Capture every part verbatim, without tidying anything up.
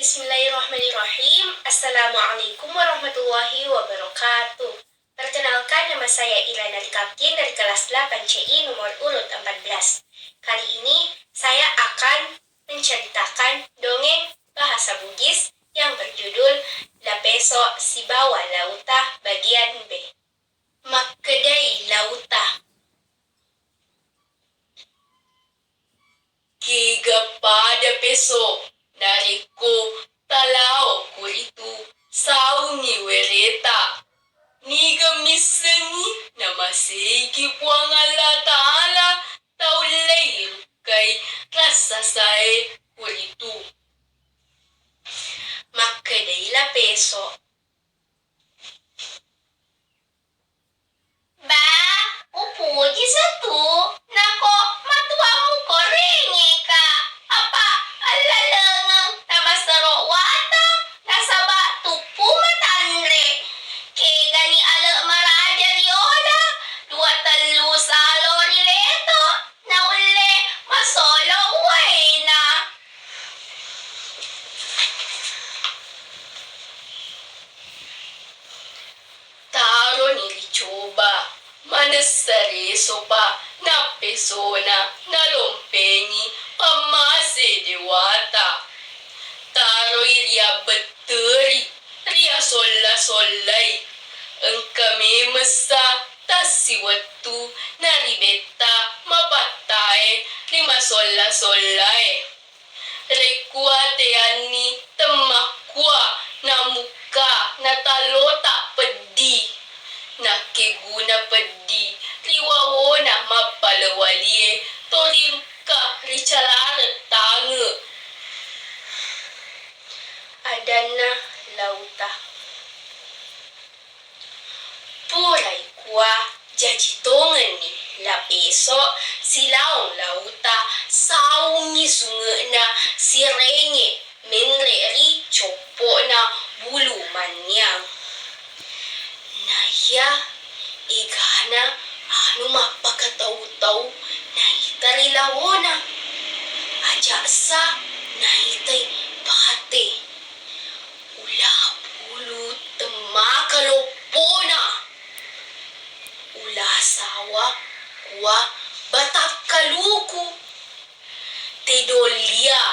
Bismillahirrahmanirrahim. Assalamualaikum warahmatullahi wabarakatuh. Perkenalkan, nama saya Irana Rikapkin dari kelas delapan C I nomor urut empat belas. Kali ini saya akan menceritakan dongeng bahasa Bugis yang berjudul Lapeso Sibawa Lauta bagian B. Makkedai Lauta. Kega pada peso narekko talao kuritu saungngi wereta. Niga missengngi namaseiki Puang Allah Ta'ala taullei rukkai rassasae kuritu. Makkedai Lapeso. Ba, upuji satu, nako matuammu korengeka, apa allalengeng namasero wata, nasaba tuppu matanre. Kegani ale maraja riola, dua tellu salo rileto, naulle masolo uwaena. Taroni ricoba, manessa resopa, nappesona nalompengi pammase dewata. Taroi riabbetteri, riasolla-sollai. Engka memessa tassiwettu naribetta mapattae rimasolla-sollae. Rekua teanni temmakkua namukka natallota peddi. Nakkeguna peddi riwawona mappalewalie to rirukka ricalareng tange. Adanna Lauta. Purai kua, jaji tongenni Lapeso silaong Lauta saungngi sunge'na sirenge menre ri coppo'na Bulu Manniang. Naiya egana anu mappakatau-tau naita ri lawona. Aja'sa naitai pate. Ula bulu temmaka loppona. Ula sawa kua batakkaluku. Tedolia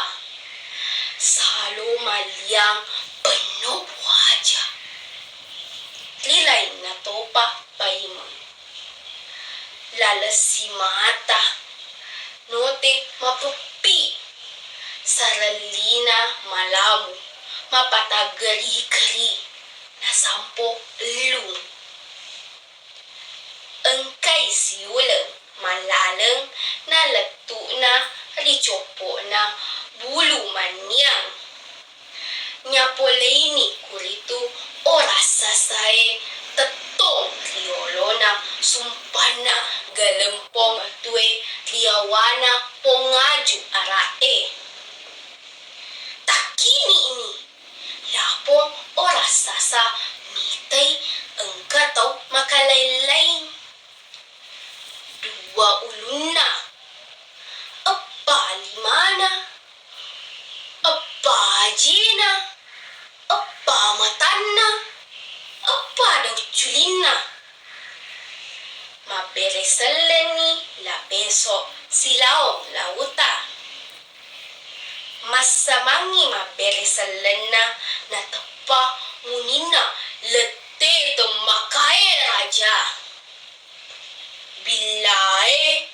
salo maliang penno buaja. Ri lainna topa paimeng. Lalessi mata, note mapeppi, sarellina malamu, mapataggeri-keri, nasampo ellung. Engkai siuleng mallaleng nalettu'na ri coppo'na Bulu Manniang. Nyapoleini kuritu orassasae tettong ri olona sumpanna galempong batue ri yawana pongaju ara'e. Takkini'ni lapong orassasa mitai engka tau makalaing-laing. Dua ulunna, eppa limana, eppa ajena, eppa matanna, eppa daucculinna. Mabbere sellenni La Peso silaong Lauta. Massamangngi mabbere sellenna, nateppa muninna lette temmakae raja. Billae,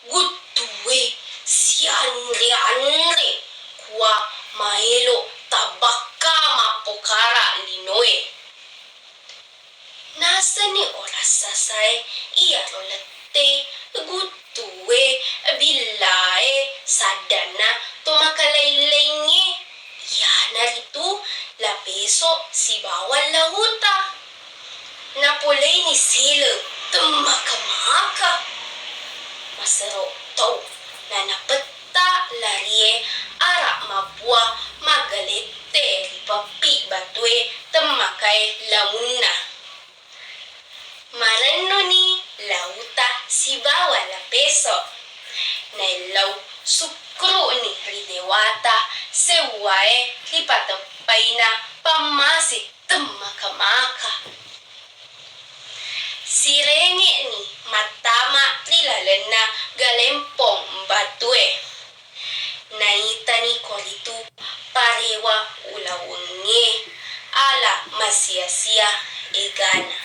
guttue, sianre-anre, kua maelo tabbakka mappokara linoe. Nasenni orassasae iyaro lette, guttue, billae, saddanna to makalaing-laingnge, iyanaritu La Peso sibawa Lauta. Napoleini seleng temmaka-maka. Masero tau nanapetta larie ara mabbua maggalette ri peppi batue temmakae lamunna. Marennuni Lauta sibawa La Peso. Naellau sukkuru'ni ri dewata Seuwae ripateppaina pammase temmaka-maka. Sirenge'ni mattama ri lalenna galempong batue. Naitani koritu parewa ulawengnge ala masia-sia egana.